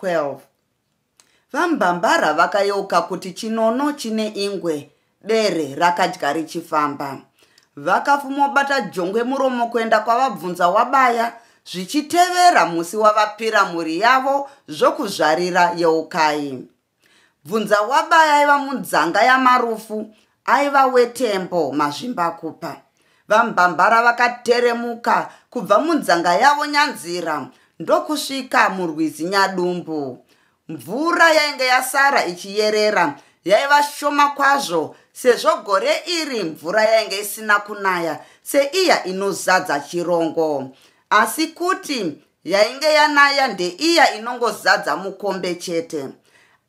12. VaMbambara vakayeuka kuti chinono chine ingwe, bere rakadya richifamba. Vakafumobata jongwe muromo kuenda kwavabvunza wabaya zvichitevera musi wavapira mhuri yavo zvokuzvarira Yeukai. Bvunza wabaya aiva munzanga yaMarufu aiva wetembo Mazvimbakupa. VaMbambara vakateremuka kubva munzanga yavo Nyanzira ndokusvika murwizi Nyadumbu. Mvura yainge yasara ichiyerera yaiva shoma kwazvo sezvo gore iri mvura yainge isina kunaya seiya inozadza chirongo. Asi kuti yainge yanaya ndeiya inongozadza mukombe chete.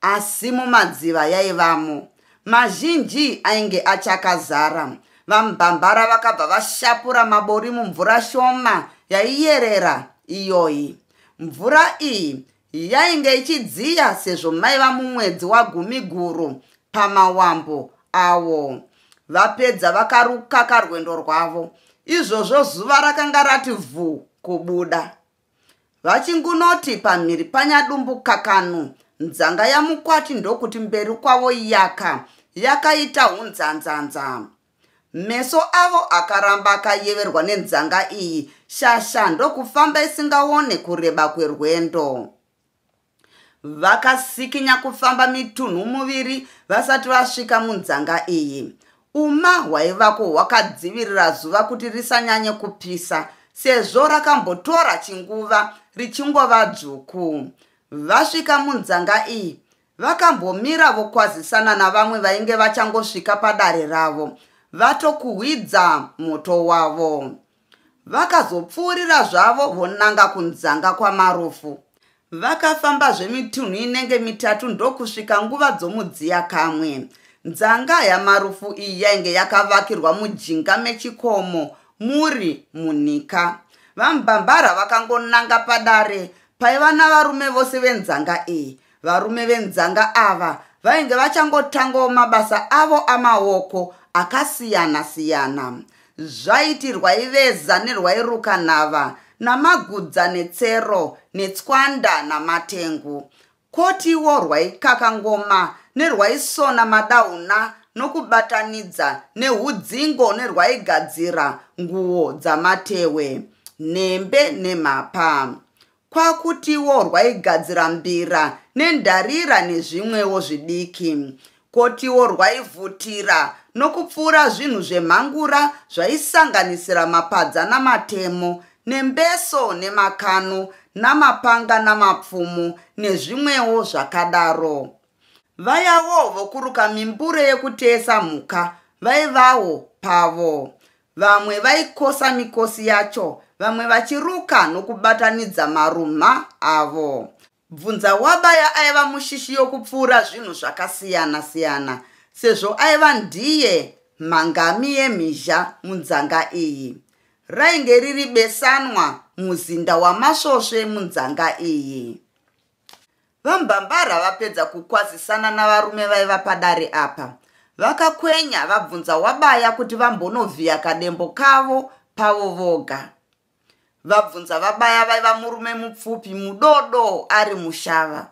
Asi mumadziva yaivamo. Mazhinji ainge achakazara. VaMbambara vakabva vashapura mabori mumvura shoma yaiyerera iyoyi. Mvura iyi yainge ichidziya sezvo maiva mumwedzi waGumiguru pamawambo awo. Vapedza vakarukaka rwendo rwavo. Izvozvo zuva rakanga rati vhu kubuda. Vachingunoti pamhiri paNyadumbu kakanu, nzanga yaMukwati ndokuti mberi kwavo yaka yakaita hunzanzanza. Meso avo akaramba akayeverwa nenzanga iyi, shasha ndokufamba isingaone kureba kwerwendo. Vakasikinya kufamba mitunhu muviri vasati vasvika munzanga iyi. Uma hwaivako hwakadzivirira zuva kuti risanyanye kupisa sezvo rakambotora chinguva richingova dzvuku. Vasvika munzanga iyi, vakambomira vokwazisana navamwe vainge vachangosvika padare ravo vatokuhwidza moto wavo. Vakazopfuurira zvavo vonanga kunzanga kwaMarufu. Vakafambazve mitunhu inenge mitatu ndokusvika nguva dzomudziya kamwe. Nzanga yaMarufu iyi yainge yakavakirwa mujinga mechikomo muri munhika. VaMbambara vakangonanga padare paiva navarume vose venzanga iyi. Varume venzanga ava vainge vachangotangawo mabasa avo amaoko akasiyana-siyana. Zvaiti rwaiveza nerwairuka nhava namagudza netsero netswanda namatengu. Kwotiwo rwaikaka ngoma nerwaisona madauna nokubatanidza nehudzingo nerwaigadzira nguo dzamatehwe, nhembe nemhapa. Kwakutiwo rwaigadzira mbira nendarira nezvimwewo zvidiki. Kwotiwo rwaivhutira nokupfuura zvinhu zvemhangura zvaisanganisira mapadza namatemo, nembeso nemakano, namapanga namapfumo nezvimwewo zvakadaro. Vayawo vokuruka mimbure yekuteesa mhuka vaivawo pavo. Vamwe vaikosa mikosi yacho, vamwe vachiruka nokubatanidza marumha avo. Bvunzawabaya aiva mushishi yokupfuura zvinhu zvakasiyana-siyana sezvo aiva ndiye mhangami yemhizha munzanga iyi. Rainge riri besanwa muzinda waMasvosve munzanga iyi. VaMbambara vapedza kukwazisana navarume vaiva padare apa, vakakwenya vabvunza wabaya kuti vambonovhiya kadembo kavo pavo voga. Vabvunza vabaya vaiva murume mupfupi mudodo ari mushava.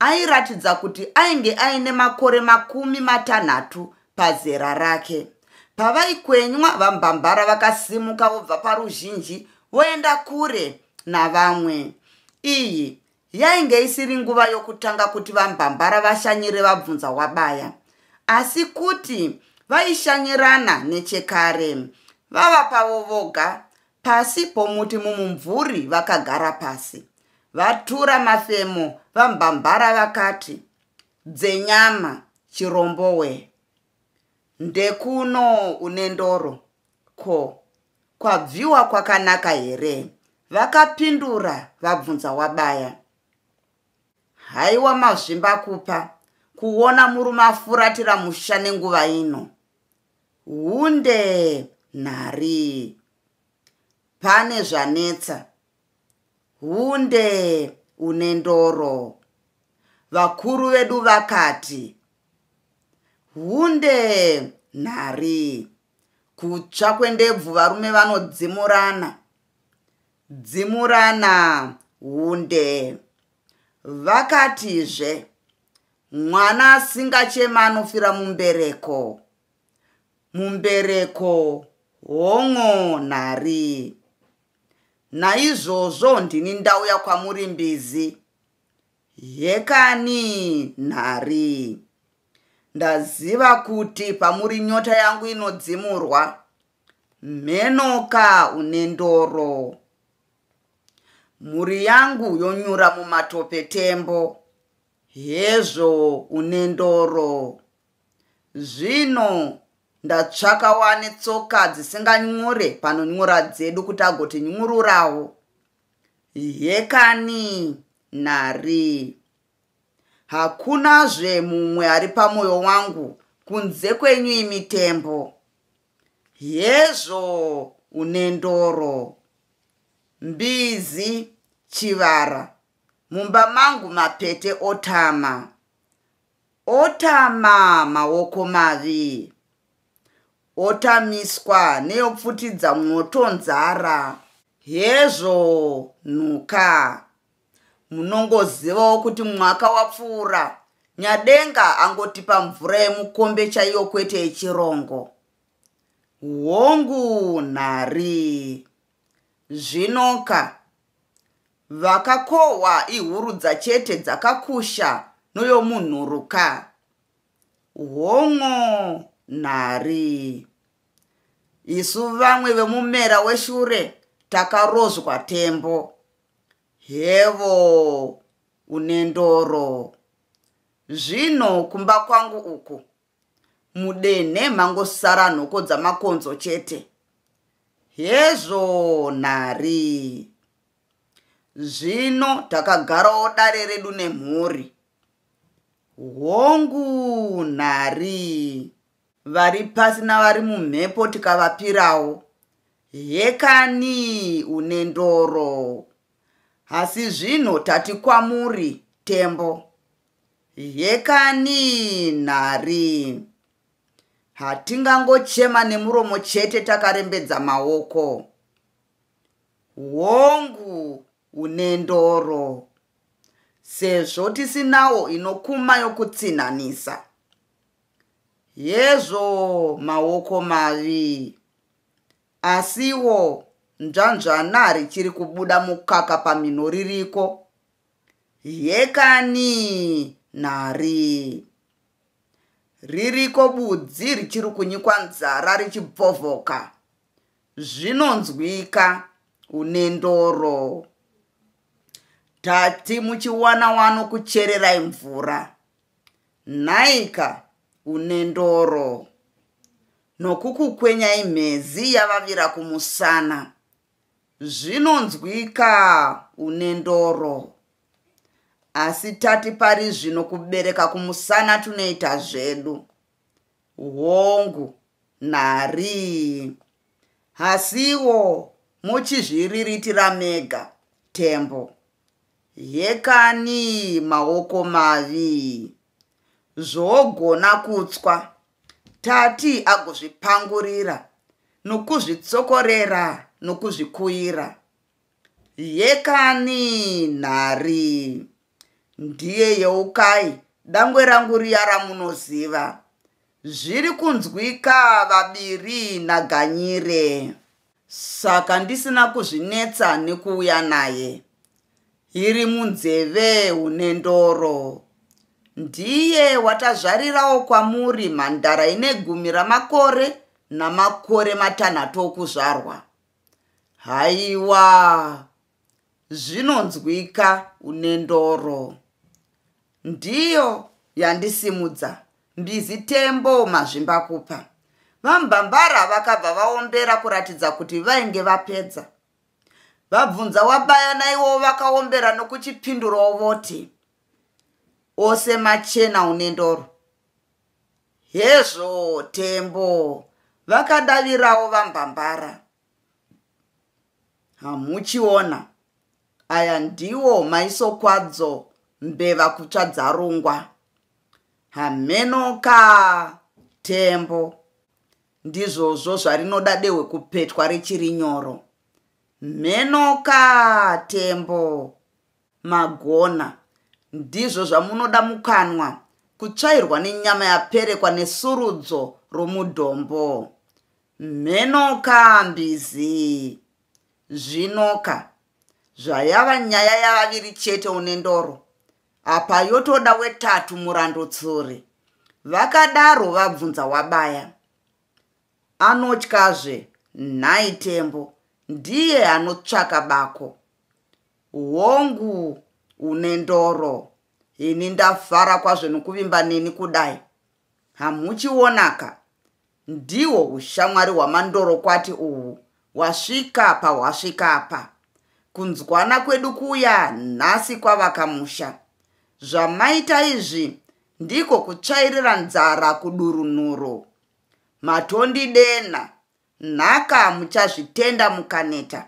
Airatidza kuti ainge aine makore 30 pazera rake. Pavaikwenywa VaMbambara vakasimuka vobva paruzhinji voenda kure navamwe. Iyi Yainge isiri nguva yokutanga kuti VaMbambara vashanyire VaBvunza Wabaya, asi kuti vaishanyirana nechekare. Vava pavo voga, pasi pomuti mumumvuri vakagara pasi. Vatura mafemo, VaMbambara vakati, Dzenyama, chirombo we. Ndekuno une ndoro. Ko, kwabviwa kwakanaka here? Vakapindura vabvunza wabaya. Haiwa mazvimbakupa, kuona murume afuratira musha nenguva ino. Hunde nhari. Pane zvanetsa. Hunde une ndoro. Vakuru vedu vakati. Hunde nhari. Kutsva kwendebvu varume vanodzimurana. Dzimurana hunde. Vakatizve, Mwana asingachema anofira mumbereko. Mumbereko hon'o nhari. Naizvozvo ndini ndauya kwamuri mbizi. Hekani nhari. Ndaziva kuti pamuri nyota yangu inodzimurwa. Mhenoka une ndoro. Mhuri yangu yonyura mumatope tembo. Hezvo une ndoro. Zvino ndatsvaka wane tsoka dzisinganyure panonyura dzedu kuti agotinyururawo. Hekani nhari. Hakunazve mumwe ari pamoyo wangu kunze kwenyu imi tembo. Hezvo une ndoro. Mbizi chivara. Mumba mangu mapete otama. Otama maoko mavi. Otamiswa neyopfutidza mwoto nzara. Hezvo nhuka. Munongozivawo kuti mwaka wapfuura Nyadenga angotipa mvura yemukombe chaiyo kwete yechirongo. Hongu nhari. Zvinoka. Vakakohwa ihurudza chete dzakakusha noyomunhuruka. Hon'o nhari. Isu vamwe vemumera weshure takarozwa tembo. Hevo une ndoro. Zvino kumba kwangu uku mudenhe mangosara nhoko dzamakonzo chete. Hezvo nhari. Zvino takagarawo dare redu nemhuri. Hongu nhari. Vari pasi navari mumhepo tikavapirawo. Hekani une ndoro. Asi zvino tati kwamuri tembo. Hekani nhari. Hatingangochema nemuromo chete takarembedza maoko. Hongu une ndoro. Sezvo tisinawo inokuma yokutsinhanisa. Hezvo maoko mavi. Asiwo nzvanzvana richiri kubuda mukaka pamhino ririko. Hekani nhari. Ririko budzi richiri kunyikwa nzara richibvovhoka. Zvinonzwika une ndoro. Tati muchiwana wano kuchererai mvura. Nhaika une ndoro. Nokukukwenyai mhezi yavavira kumusana. Zvinonzwika une ndoro. Asi tati pari zvino kubereka kumusana tunoita zvedu. Hongu, nhari. Asiwo muchizviriritira mega, Tembo. Hekani maoko mavi. Zvogona kutswa. Tati agozvipangurira nokuzvitsokorera nokuzvikuyira. Yekani nhari. Ndiye yeukai dangwe rangu riya ramunoziva. Zviri kunzwika vabiri naGanyire. Saka ndisina kuzvinetsa nekuuya naye. Iri munzeve une ndoro. Ndiye watazvarirawo kwamuri mhandara ine gumi ramakore namakore matanhatu okuzvarwa. Haiwa, zvinonzwika une ndoro. Ndiyo yandisimudza mbizi tembo mazvimbakupa. VaMbambara vakabva vaombera kuratidza kuti vainge vapedza. Vabvunza wabaya naiwowo vakaombera nokuchipindurawo voti, Ose machena une ndoro. Hezvo Tembo, vakadavirawo VaMbambara. Hamuchiona, aya ndiwo maiso kwadzo mbeva kutsva dzarungwa. Hameno ka Tembo. Ndizvozvo zvarinoda dehwe kupetwa richiri nyoro. Mheno ka Tembo. Magona. Ndizvo zvamunoda mukanwa, kutsvairwa nenyama yaperekwa nesurudzo romudhombo. Mhenoka mbizi. Zvinoka, zvayava nyaya yavaviri chete une ndoro. Apa yotoda wetatu murandotsuri. Vakadaro vabvunza wabaya. Anotyazve nhai Tembo ndiye anotsvaka bako. Hongu une ndoro. Ini ndafara kwazvo nokuvimba neni kudai. Hamuchionaka ndihwo ushamwari hwamandorokwati uhwu hwasvika pahwasvika apa. Kunzwana kwedu kuya nhasi kwava kamusha. Zvamaita izvi ndiko kutsvairira nzara kudurunhuru. Matondidena nhaka muchazvitenda mukaneta.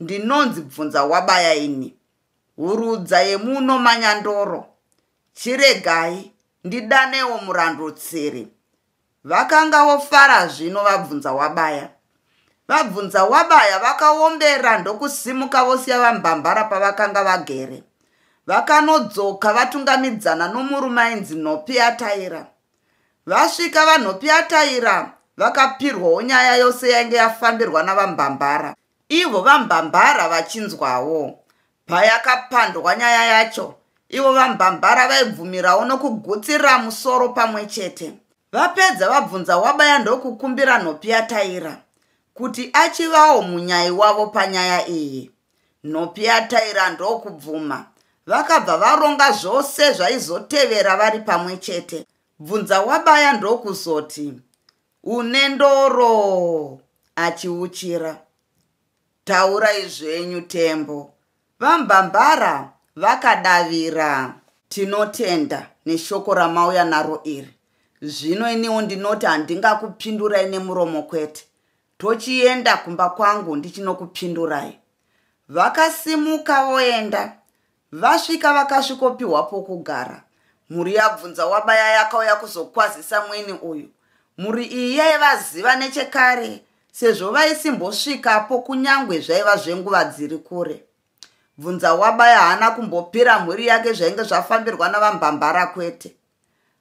Ndinonzi bvunza wabaya ini. Hurudza yemuno manyandoro. Chiregai ndidanewo murandutsiri. Vakanga vofara zvino vabvunza wabaya. Vabvunza wabaya vakaombera ndokusimuka vosiya vambambara pavakanga vagere. Vakanodzoka vatungamidzana nomurume ainzi Nhopi Ataira. Vasvika vaNhopi Ataira vakapirwawo nyaya yose yainge yafambirwa navambambara. Ivo vambambara vachinzwawo. Payakapandwa nyaya yacho, ivo vambambara vaibvumirawo nokugutsirira musoro pamwe chete. Vapedza vabvunza wabaya ndokukumbira Nhopi yaTaira kuti achivawo munyai wavo panyaya iyi. Nhopi yaTaira ndokubvuma. Vakabva varonga zvose zvaizotevera vari pamwe chete. Bvunza wabaya ndokuzoti, Une ndoro! achiuchira. Taurai zvenyu Tembo. VaMbambara vakadavira. Tinotenda neshoko ramauya naro iri. Zvino iniwo ndinoti handingakupindurai nemuromo kwete. Tochienda kumba kwangu ndichinokupindurai. Vakasimuka voenda. Vasvika vakasvikopihwa pokugara. Mhuri yabvunza wabaya yakauya kuzokwazisa mweni uyu. Mhuri iyi yaivaziva nechekare sezvo vaisimbosvikapo kunyangwe zvaiva zvenguva dziri kure. Bvunza wabaya haana kumbopira mhuri yake zvainge zvafambirwa navambambara kwete.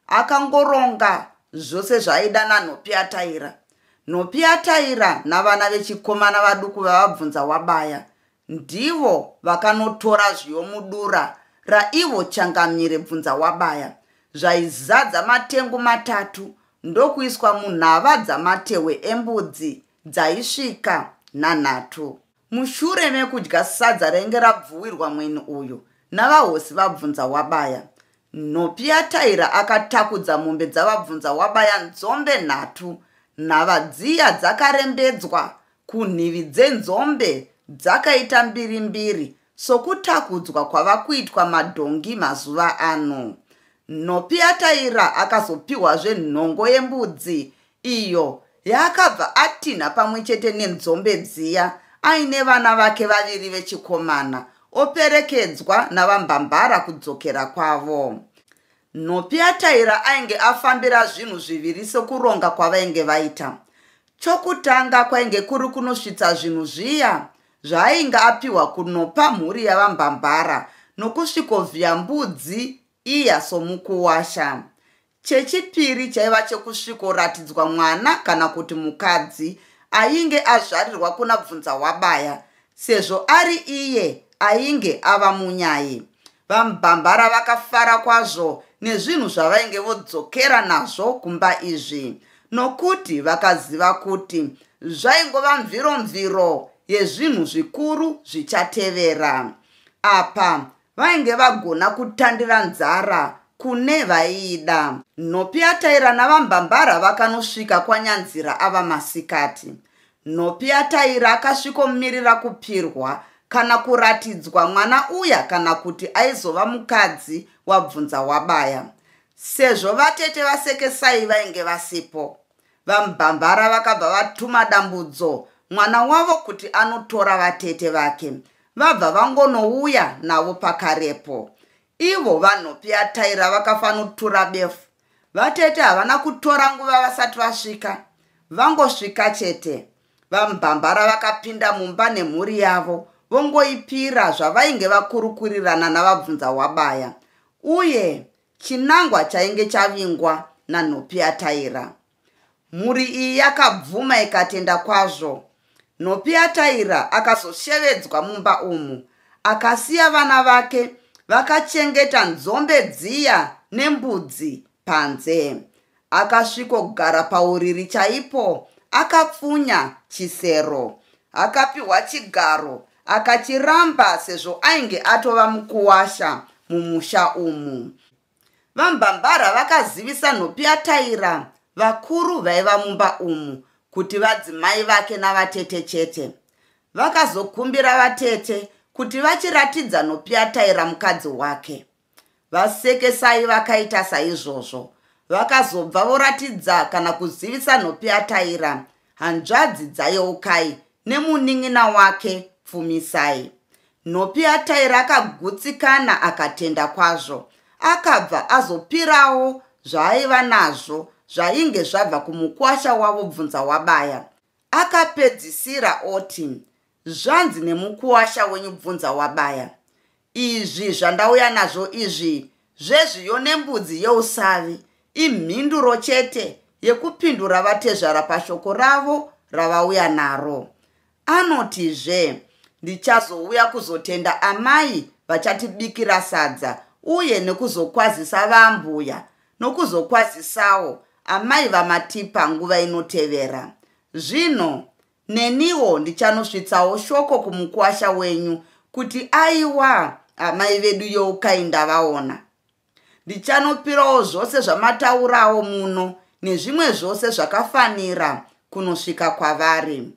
Akangoronga zvose zvaaida naNhopi-ataira. Nhopi-ataira navana vechikomana vaduku vavabvunza wabaya ndivo vakanotora zviyo mudura raivo Changamire Bvunzawabaya zvaizadza matengu matatu ndokuiswa munhava dzamatehwe embudzi dzaisvika nhanhatu. Mushure mekudya sadza rainge rabvuwirwa mweni uyu navahosi vaBvunzawabaya, Nhopiyataira akatakudza mombe dzaVaBvunzawabaya nzombe nhatu, nhava dziya dzakarembedzwa kunhivi dzenzombe dzakaita mbiri mbiri sokutakudzwa kwava kuitwa madhongi mazuva ano. Nhopiyataira akazopihwazve nhongo yembudzi iyo yaakabva atinha pamwe chete nenzombe dziya aine vana vake vaviri vechikomana operekedzwa navambambara kudzokera kwavo. Nhopiyataira ainge afambira zvinhu zviviri sekuronga kwavainge vaita. Chokutanga kwainge kuri kunosvitsa zvinhu zviya zvaainge apiwa kunopa mhuri yaVaMbambara nokusvikovhiya mbudzi iya somukuwasha. Chechipiri chaiva chekusvikoratidzwa mwana kana kuti mukadzi ainge azvarirwa kuna Bvunzawabaya sezvo ari iye ainge ava munyai. VaMbambara vakafara kwazvo nezvinhu zvavainge vodzokera nazvo kumba izvi nokuti vakaziva kuti zvaingova mviromviro yezvinhu zvikuru zvichatevera. Apa vainge vagona kutandira nzara kune vaiida. Nhopiyataira naVaMbambara vakanosvika kwaNyanzira ava masikati. Nhopiyataira akasvikomirira kupirwa kana kuratidzwa mwana uya kana kuti aizova mukadzi waBvunzawabaya. Sezvo vatete vaSekesai vainge vasipo, VaMbambara vakabva vatuma Dambudzo mwana wavo kuti anotora vatete vake vabva vangonouya navo pakarepo. Ivo vaNhopiyataira vakafanotura befu. Vatete havana kutora nguva vasati vasvika, vangosvika chete. VaMbambara vakapinda mumba nemhuri yavo vongoipira zvavainge vakurukurirana naVaBvunzawabaya. uye chinangwa chainge chavingwa naNhopiyataira. Mhuri iyi yakabvuma ikatenda kwazvo. Nhopiyataira akazoshevedzwa mumba umu akasiya vana vake vakachengeta nzombe dziya nembudzi panze. Akasvikogara pauriri chaipo akapfunya chisero. Akapiwa chigaro akachiramba sezvo ainge atova mukuwasha mumusha umu. VaMbambara vakazivisa Nhopiyataira vakuru vaiva mumba umu kuti vadzimai vake navatete chete. Vakazokumbira vatete kuti vachiratidza Nhopiyataira mukadzi wake. VaSekesai vakaita saizvozvo. Vakazobva voratidza kana kuzivisa Nhopiyataira hanzvadzi dzaYeukai nemunin'ina wake Pfumisai. Nhopiyataira akagutsikana akatenda kwazvo. Akabva azopirawo zvaaiva nazvo zvainge zvabva kumukwasha wavo Bvunzawabaya. Akapedzisira oti, Zvanzi nemukuwasha wenyu Bvunzawabaya, izvi zvandauya nazvo izvi zvezviyo nembudzi yeusavi imhinduro chete yekupindura vatezvara pashoko ravo ravauya naro. Anotizve, Ndichazouya kuzotenda amai vachatibikira sadza uye nekuzokwazisa vaambuya nokuzokwazisawo amai vaMatipa nguva inotevera. Zvino neniwo ndichanosvitsawo shoko kumukuwasha wenyu kuti aiwa amai vedu Yeukai ndavaona. Ndichanopirawo zvose zvamataurawo muno nezvimwe zvose zvakafanira kunosvika kwavari.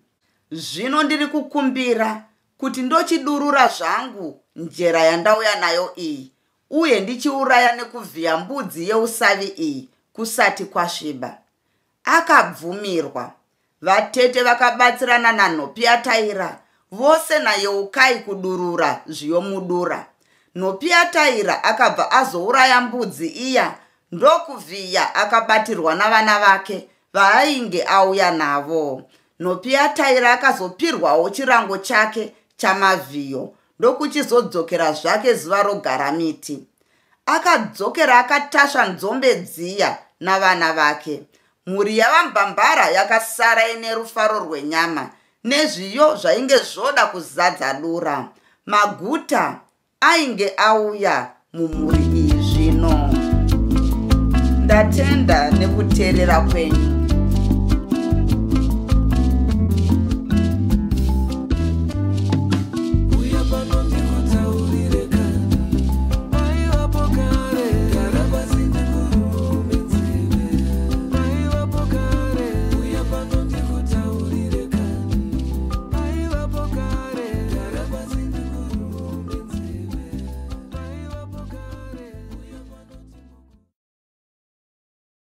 Zvino ndiri kukumbira kuti ndochidurura zvangu njera yandauya nayo iyi uye ndichiuraya nekuvhiya mbudzi yeusavi iyi kusati kwasviba. Akabvumirwa. Vatete vakabatsirana naNhopiyataira vose naYeukai kudurura zviyo mudura. Nhopiyataira akabva azouraya mbudzi iya ndokuvhiya akabatirwa navana vake vaainge auya navo. Nhopiyataira akazopirwawo chirango chake chamavhiyo ndokuchizodzokera zvake zuva rogara miti. Akadzokera akatasva nzombe dziya navana vake. Mhuri yaVaMbambara yakasara ine rufaro rwenyama nezviyo zvainge zvoda kuzadza dura. Maguta ainge auya mumhuri iyi zvino. Ndatenda nekuteerera kwenyu.